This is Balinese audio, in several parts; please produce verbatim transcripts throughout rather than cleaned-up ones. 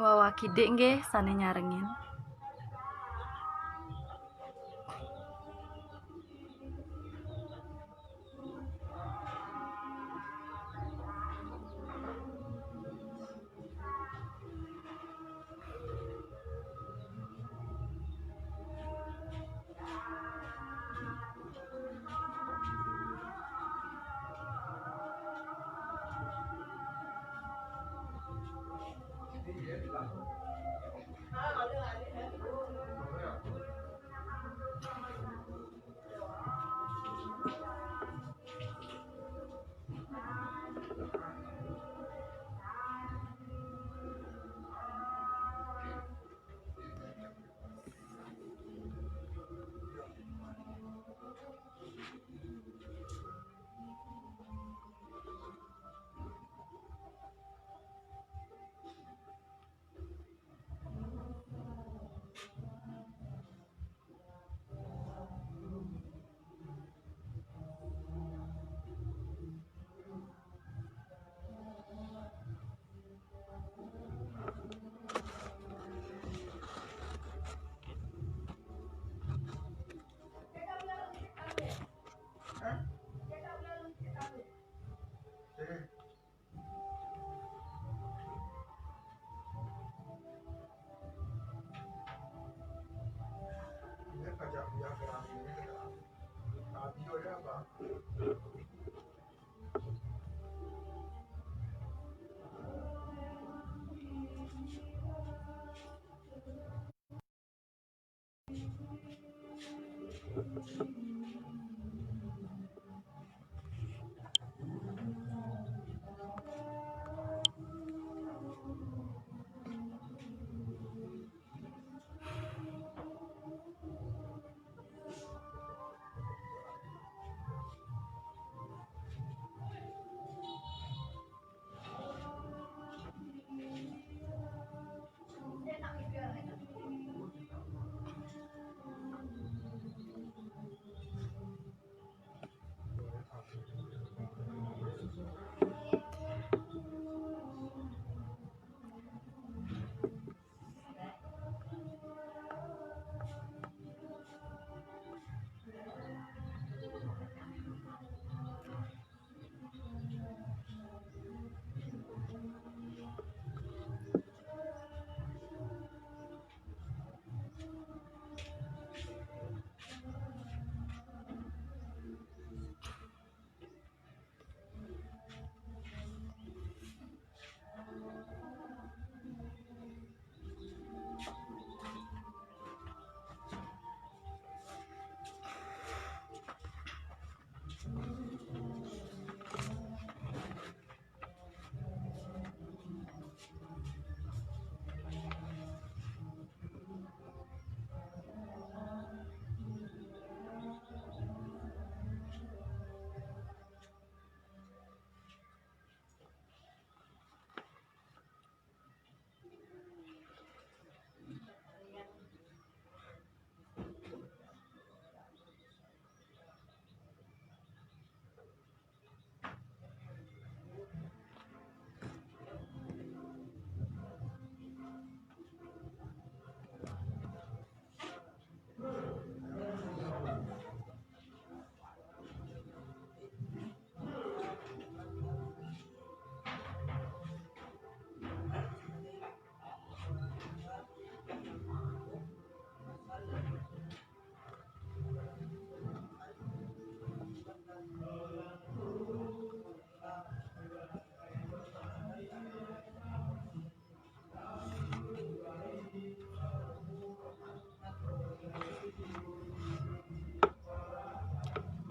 Wawah kidik nggih sané nyarengin.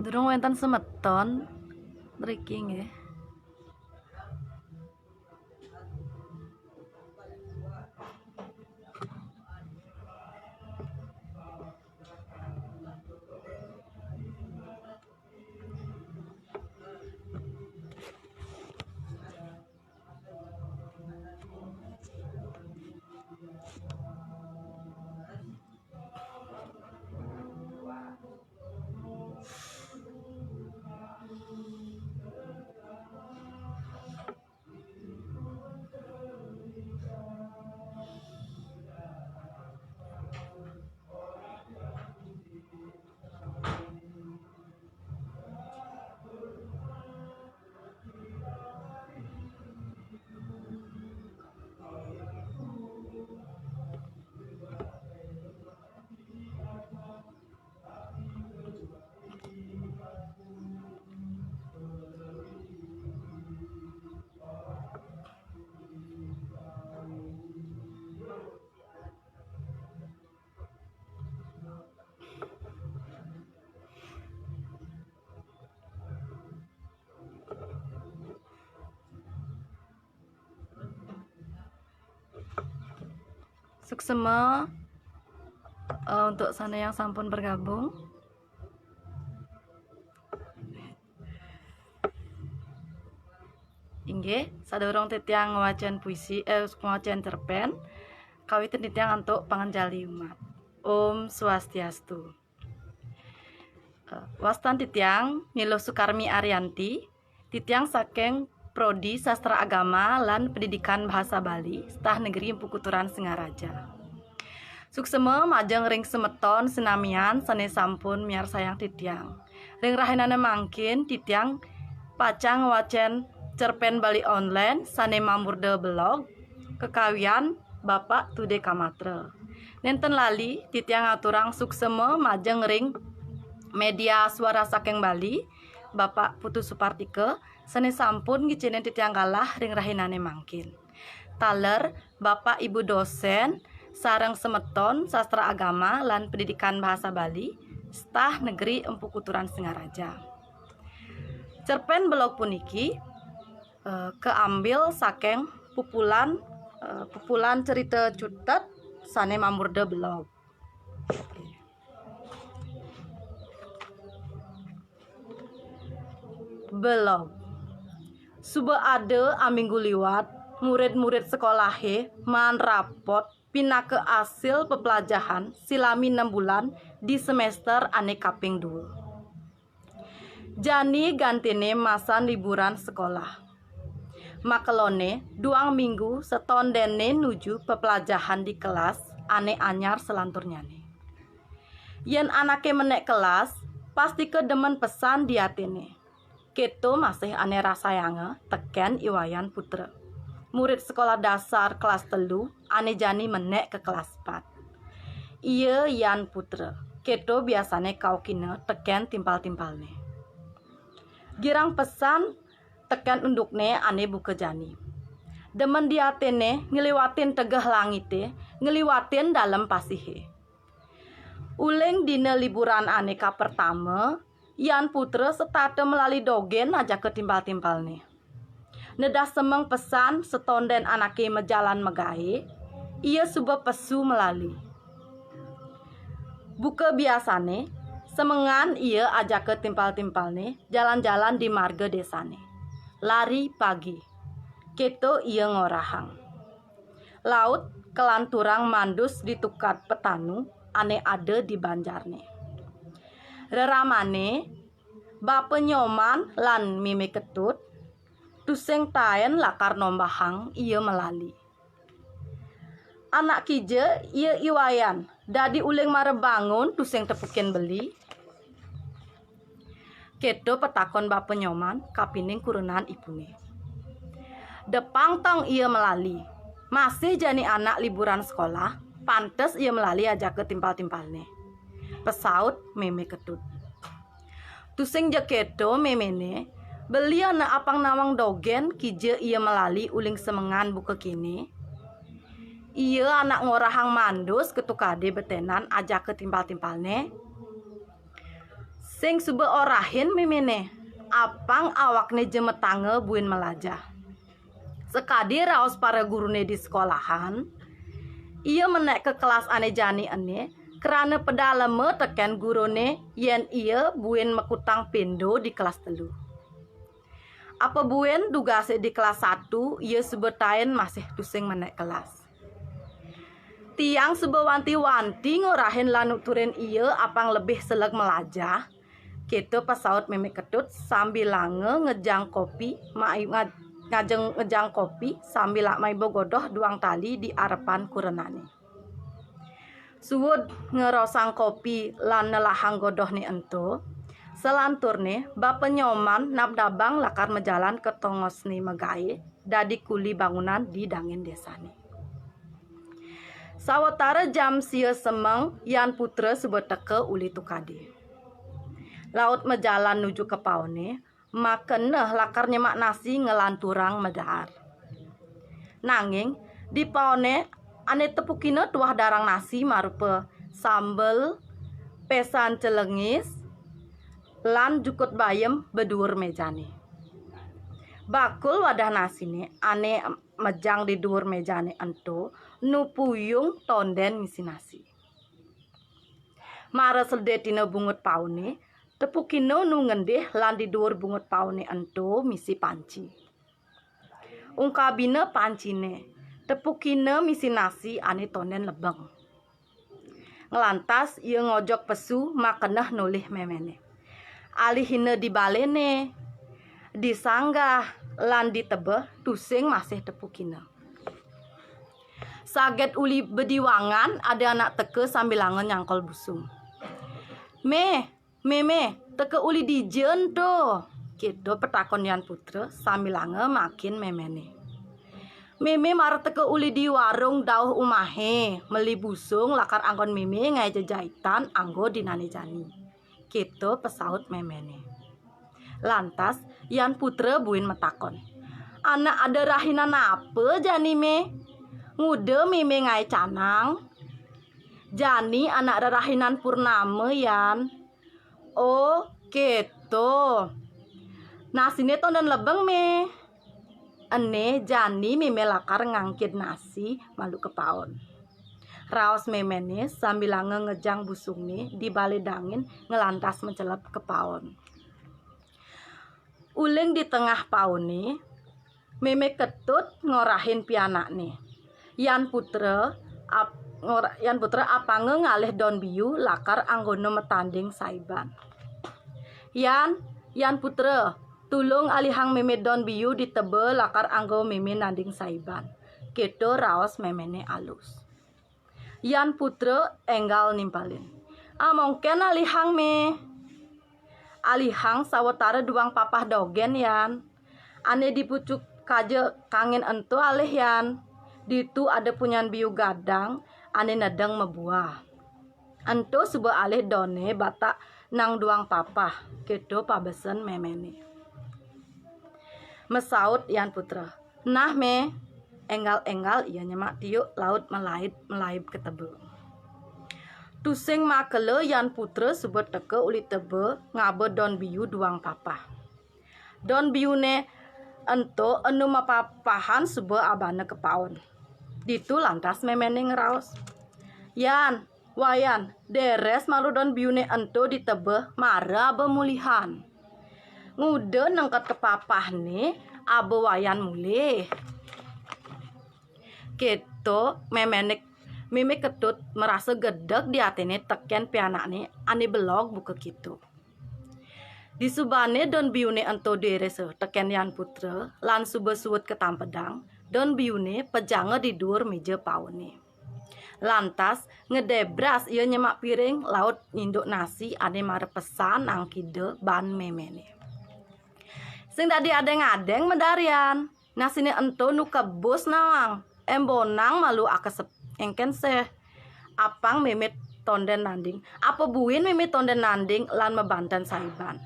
Durung wénten semeton mriki nggih. Suksema, eh, untuk sana yang sampun bergabung. Inggih, sadurung titiang ngwacén puisi, eh, ngwacén cerpén, kawitin titiang antuk panganjali umat. Om Swastiastu. Eh, wastan titiang Milo Sukarmi Arianti, titiang saking Prodi Sastra Agama lan Pendidikan Bahasa Bali, Stah Negeri Empu Kuturan Singaraja. Suksema majeng ring semeton sinamian sané sampun miarsayang titiang. Ring rahinané mangkin titiang pacang ngwacén cerpén Bali online sané mamurda belog, kekawian Bapak Tude Kamatra. Nénten lali titiang aturang suksema majeng ring média Suara Saking Bali, Bapak Putu Supartika, sané sampun ngicénin titiang galah ring rahinané mangkin. Taler Bapak Ibu dosén sareng semeton Sastra Agama lan Pendidikan Bahasa Bali, Stah Negeri Empu Kuturan Singaraja. Cerpén belog puniki, eh, kaambil saking pupulan, eh, pupulan cerita cutet sané mamurda belog. Belog. Suba ada aminggu liwat, murid-murid sekolahé maan rapot pinaka asil peplajahan silami nem bulan di semester ané kaping dua. Jani gantiné masan liburan sekolah. Makeloné duang minggu setondéné nuju peplajahan di kelas ané anyar selanturnyané. Yén anaké menék kelas, pastika demen pesan di atiné. Kéto masih ané rasayanga tekén I Wayan Putra, murid sekolah dasar kelas telu ané jani menék ka kelas pat. Ia Yan Putra, kéto biasané kaukina tekén timpal-timpalné. Girang pesan tekén undukné ané buka jani. Demen di atiné ngliwatin tegeh langité, ngliwatin dalem pasihé. Uling dina liburan ané kapertama, Yan Putra setata melali dogén ajaka timpal-timpalné. Nedah semeng pesan setondén anaké majalan magaé, ia suba pesu melali. Buka biasané, semengan ia ajaka timpal-timpalné jalan-jalan di marga désané. Lari pagi. Kéto ia ngorahang. Laut kalanturang mandus di tukad petanu ané ada di banjarné. Reramané, Bapa Nyoman lan Mémé Ketut, tusing taén lakar nombahang ia melali. Anak kija ia I Wayan, dadi uling mara bangun tusing tepukin beli? Kéto patakon Bapa Nyoman kapining kurenan ipuné. Depang tong ia melali. Masih jani anak liburan sekolah, pantes ia melali ajaka timpal-timpalné. Pesaut Mémé Ketut. Tusing ja kéto méméné, beli anak apang nawang dogén kija ia melali uling semengan buka kéné. Ia anak ngorahang mandus ka tukadé beténan ajaka timpal-timpalné. Sing suba orahin méméné, apang awakné jemetanga buin melajah. Sakadi raos para guruné di sekolahan, ia menék ka kelas ané jani ené krana pedalema tekén guruné yén ia buin makutang pindo di kelas telu. Apa buin dugasé di kelas satu, ia suba taén masih tusing menék kelas. Tiang suba wanti-wanti ngorahin lan nuturin ia apang lebih seleg melajah, kéto pasaut Mémé Ketut sambilanga ngejang kopi, mai-, ngaj-, ngajeng ngejang kopi sambil maiba godoh duang tali di arepan kurenané. Suud ngerosang kopi lan nelahang godohné ento, salanturné Bapa Nyoman nabdabang lakar majalan ka tongosné magaé dadi kuli bangunan di dangin désané. Sawatara jam sia semeng, Yan Putra suba teka uli tukadé. Laut majalan nuju ka paoné, maka neh lakar nyemak nasi nglanturang madaar. Nanging di paoné ané tepukina tuah darang nasi marupa sambel, pesan celengis, lan jukut bayem baduur méjané. Bakul wadah nasine ane mejang di duur mejane ento nu puyung tonden misi nasi. Mara sledetine bungut paune, tepukina nu ngendih lan di duur bungut paune ento misi panci. Ungkabina pancine, tepukina misi nasi ane tonden lebeng. Nglantas ia ngojog pesu makeneh nolih memene. Alihina di balene, di sanggah, lan di tebeh, tusing masih tepukina. Saget uli bediwangan, ada anak teka sambilanga nyangkol busung. "Me, Meme, teka uli dija ento?" Keto petakon Yan Putra sambilanga makin memene. "Meme mara teka uli di warung dauh umahe, meli busung lakar anggon meme ngae jejaitan anggo dinane jani," keto pesaut memene. Lantas Yan Putra buin matakon, "Anak ada rahinan apa jani, Me? Nguda meme ngae canang?" "Jani anak rerahinan purnama, Yan." "Oh, keto. Nasine tonden lebeng, Me?" "Ene jani meme lakar ngangkid nasi malu kepaon," raos memene sambilanga ngejang busungne di bale dangin nglantas macelep kepaon. Uling di tengah paone, Meme Ketut ngorahin pianakne. Yan Putra ap, ngora, Yan Putra apanga ngalih Don Biu lakar anggona matanding saiban. "Yan, Yan Putra, tulung alihang Meme Don Biu di teba lakar anggo Meme nanding saiban," keto raos memene alus. Yan Putra enggal nimpalin, "Ah, mongken alihang, Me." "Alihang sawatara duang papah dogen, Yan. Ane di pucuk kaja kangin ento alih, Yan. Ditu ada punyan biu gadang ane nedeng mabuah. Ento suba alih done batak nang duang papah," keto pabesen memene. Masaut Yan Putra, "Nah, Me." Enggal-enggal ia nyemak tiuk laut malaib-malaib ka teba. Tusing makelo Yan Putra suba teka uli teba ngaba Don Biu duang papah. Don Biune ento enu mapapahan suba abana ka paon. Ditu lantas memene ngraos, "Yan, Wayan, deres malu Don Biune ento di teba mara aba mulihan. Nguda nengkot ka papahne aba Wayan mulih." Keto memene, Meme Ketut marasa gedeg di atine teken pianakne ane belog buka keto. Disubane Don Biune ento deresa teken Yan Putra lan suba suud katampedang, Don Biune pejanga di duur meja paone. Lantas ngedebras ia nyemak piring laut nyinduk nasi ane mara pesan angkida ban memene. Sing dadi adeng-adeng medaar, Yan. Nasine ento nu kebus nawang, embonang malu akesep engken seh. Apang Meme tonden nanding. Apa buin Meme tonden nanding lan mabanten saiban.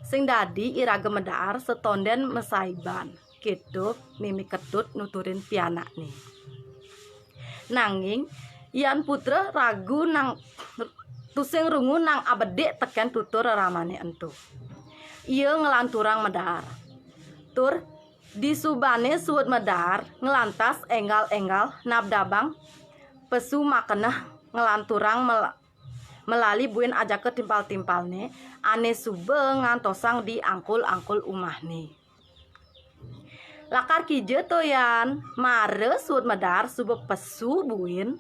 Sing dadi iraga medaar setonden masaiban. Keto Meme Ketut nuturin pianakne. Nanging Yan Putra ragu nang tusing rungu nang abedik teken tutur ramane ento. Ia nglanturang medaar. Tur disubane suud medaar, nglantas enggal-enggal nabdabang pesu makeneh nglanturang mel-, melali buin ajaka timpal-timpalne ane suba ngantosang di angkul-angkul umahne. "Lakar kija to, Yan? Mara suud medaar suba pesu buin?"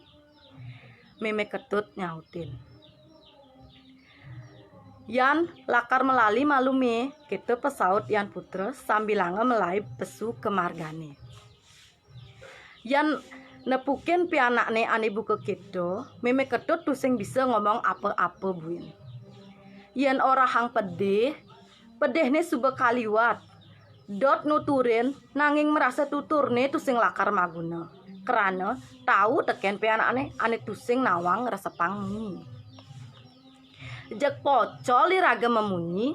Meme Ketut nyautin. "Yan lakar melali malu, Me," keto pesaut Yan Putra sambilanga melaib pesu ka margane. Yan nepukin pianakne ane buka keto, Meme Ketut tusing bisa ngomong apa-apa buin. Yen orahang pedih, pedihne suba kaliwat. Dot nuturin, nanging marasa tuturne tusing lakar maguna. Krana tau teken pianakne ane tusing nawang resepang munyi. Jeg pocol iraga mamunyi,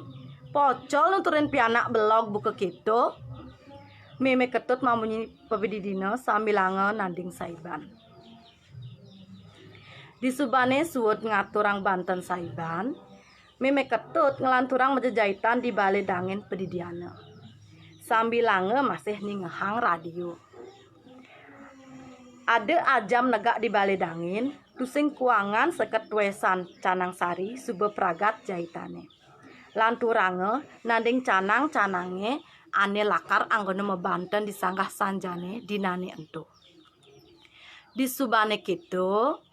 pocol nuturin pianak belog buka keto, Meme Ketut mamunyi pabididina sambilanga nanding saiban. Disubane suud ngaturang banten saiban, Meme Ketut nglanturang majejaitan di bale dangin padidiana. Sambilanga masih ningehang radio. Ada ajam negak di balé dangin, tusing kuangan seket tuésan Canang Sari suba pragat jaitané. Lanturanga nanding canang-canangé ané lakar anggona mabanten di sanggah sanjané dinané ento. Disubané kéto,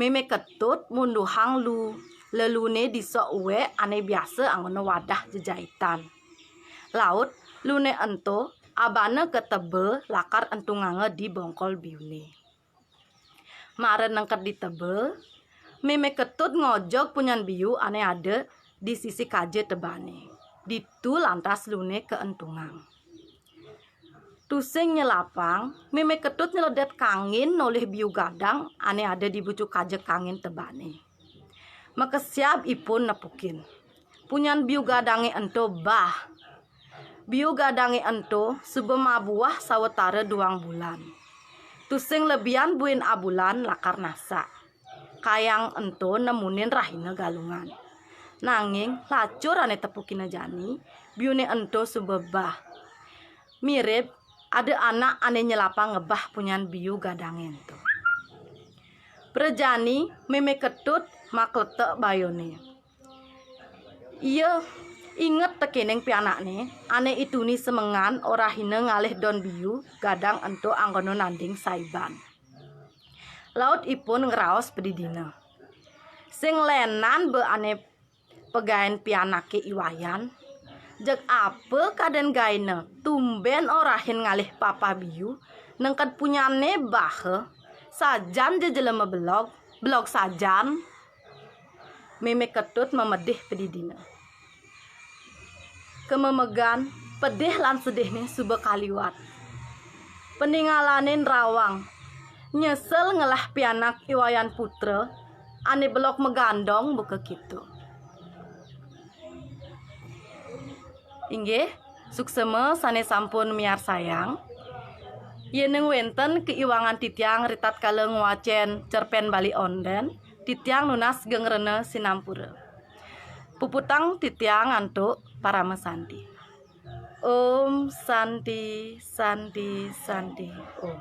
Mémé Ketut munduhang lu, leluné di sok uwék ané biasa anggona wadah jejaitan. Laut luné ento abana ka teba lakar entunganga di bongkol biuné. Mara nengked di teba, Mémé Ketut ngojog punyan biu ané ada di sisi kaja tebané. Ditu lantas luné kaentungang. Tusing nyelapang, Mémé Ketut nyeledet kangin nolih biu gadang ané ada di bucu kaja kangin tebané. Makesiab ipun nepukin. Punyan biu gadangé ento bah. Biu gadangé ento suba mabuah sawetara duang bulan. Tusing lebihan buin abulan lakar nasak. Kayang ento nemunin rahina Galungan. Nanging lacur ané tepukina jani, biuné ento suba bah. Mirib ada anak ané nyelapang ngebah punyan biu gadangé ento. Prajani Mémé Ketut makletek bayoné. Ia inget tekéning pianakné, ané ituni semengan orahina ngalih don biu gadang ento anggona nanding saiban. Laut ipun ngraos padidina. Sing lénan ba ané pagaén pianaké I Wayan. Jeg apa kadén gaéna, tumbén orahin ngalih papah biu, nengked punyané baha, sajan ja jelema belog, belog sajan. Mémé Ketut mamedih padidina. Kamemegan, pedih lan sedihné suba kaliwat. Paningalané nrawang, nyesel ngelah pianak I Wayan Putra, ané belog magandong buka kéto. Inggih, suksema sané sampun miarsayang. Yéning wénten kaiwangan titiang ritatkala ngwacén cerpén Bali Ondén, titiang nunas geng rena sinampura. Puputang titiang antuk paramasanti. Om Santi, Santi, Santi, Om.